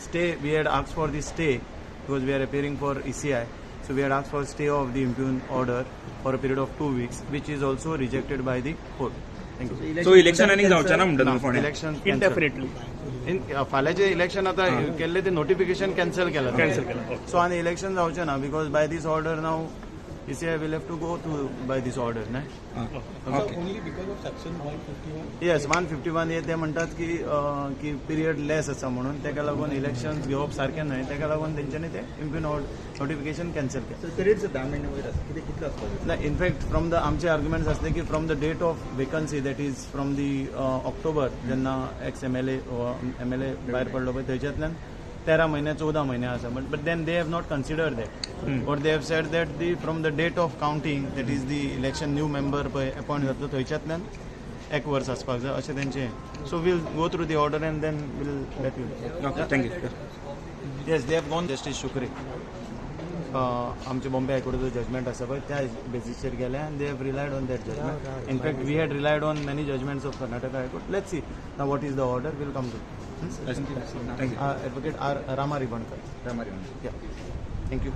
Stay, we had asked for the stay because we are appearing for ECI. So we had asked for stay of the impugned order for a period of 2 weeks, which is also rejected by the court. Thank you. So election आनी जावचें ना म्हणटा तुमी फोंड्यां? Election indefinitely. फाल्यांचे election आतां केल्ले ते notification cancel केलां. कॅन्सल केलां, okay. सो आनी इलेक्शन जावचें ना because by this order now ECI will have to go to by this order न्हय. Okay. Only because of section 151? Yes, 151 हे ते म्हणटात की की पिरियड लेस आसा म्हणून तेका लागून इलेक्शन घेवप सारकें न्हय. तेका लागून तेंच्यांनी ते इम्प्यून नोटिफिकेशन कॅन्सल केलें. पिरियड धा म्हयने वयर आसा, कितें कितलो आसपाक जाय? ना, इनफॅक्ट फ्रॉम the आमचे आर्ग्युमेंट्स आसले की from the date of vacancy, that is from the October, जेन्ना एक्स एमएलए एमएलए भायर पडलो पळय, थंयच्यातल्यान 13 म्हयने 14 म्हयने आसा. But then they have not consider that or they have said that the from the date of counting, that is the election, new member पळय appoint जातलो, थंयच्यातल्यान एक वर्स आसपाक जाय अशें तेंचें. So we'll go through the order and then we'll let you. Okay, thank you. Yes, they have gone Justice Shukre, आमचे Bombay हायकोर्टाचो judgement आसा पळय, त्या बेजीसचेर गेले आनी they have relied on that judgment. In fact, we had relied on many judgments of Karnataka High Court. Let's see now what is the order. We'll come to. Thank you. Advocate R Rama Rivankar. Rama. Thank you, thank you.